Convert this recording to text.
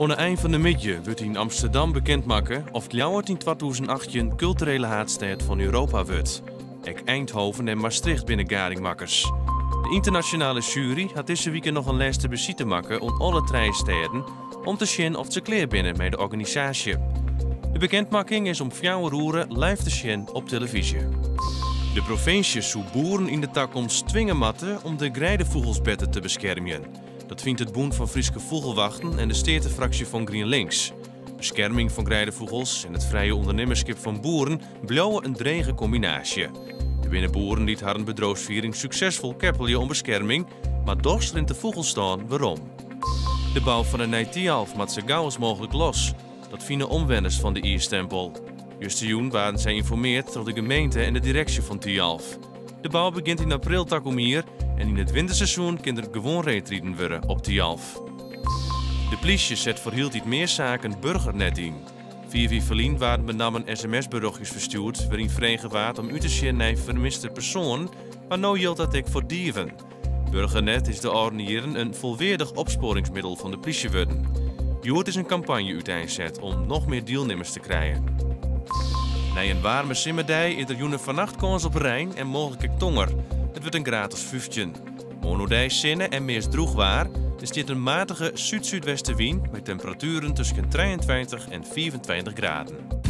Oan 'e ein fan de middei wurdt yn Amsterdam bekend makke oft Ljouwert yn 2018 kulturele haadstêd fan Europa wurdt. Ek Eindhoven en Maastricht binne gadingmakkers. De ynternasjonale sjuery hat dizze wike noch in lêste besite makke oan alle trije stêden om te sjen oft se klear binne mei de organisaasje. De bekendmakking is om fjouwer oere live te sjen op telefyzje. De provinsje soe boeren yn de takomst twinge moatte om de greidefûgels better te beskermjen. Dat fynt it Bûn fan Fryske Fûgelwachten en de steatefraksje fan GrienLinks. Beskerming fan greidefûgels en it frije ûndernimmerskip fan boeren bliuwe in drege kombinaasje. Der binne boeren dy't harren bedriuwsfiering suksesfol keppelje oan beskerming, mar dochs rint de fûgelstân werom. De bou fan in nij Thialf moat sa gau as mooglik los. Dat fine omwenners fan de iistempel. Justerjûn waarden sy ynformeard troch de gemeente en de direksje fan Thialf. De bou begjint yn april takom jier en yn it winterseizoen kin der gewoan reedriden wurde op Thialf. De plysje set foar hieltyd mear saken Burgernet yn. Fiif jier ferlyn waarden benammen sms-berjochtjes ferstjoerd wêryn frege waard om út te sjen nei fermiste persoanen, mar no jildt dat ek foar dieven. Burgernet is de ôfrûne jierren in folweardich opspoaringsmiddel fan de plysje wurden. Hjoed is in kampanje úteinset om noch mear dielnimmers te krijen. Nei in waarme simmerdei is der jûn en fannacht kâns op rein en mooglik ek tonger. It wurdt in graad as 15. Moarn oerdei sinne en meast drûch waar. Der stiet in matige súd-súdwestewyn mei temperatueren tusken 23 en 25 graden.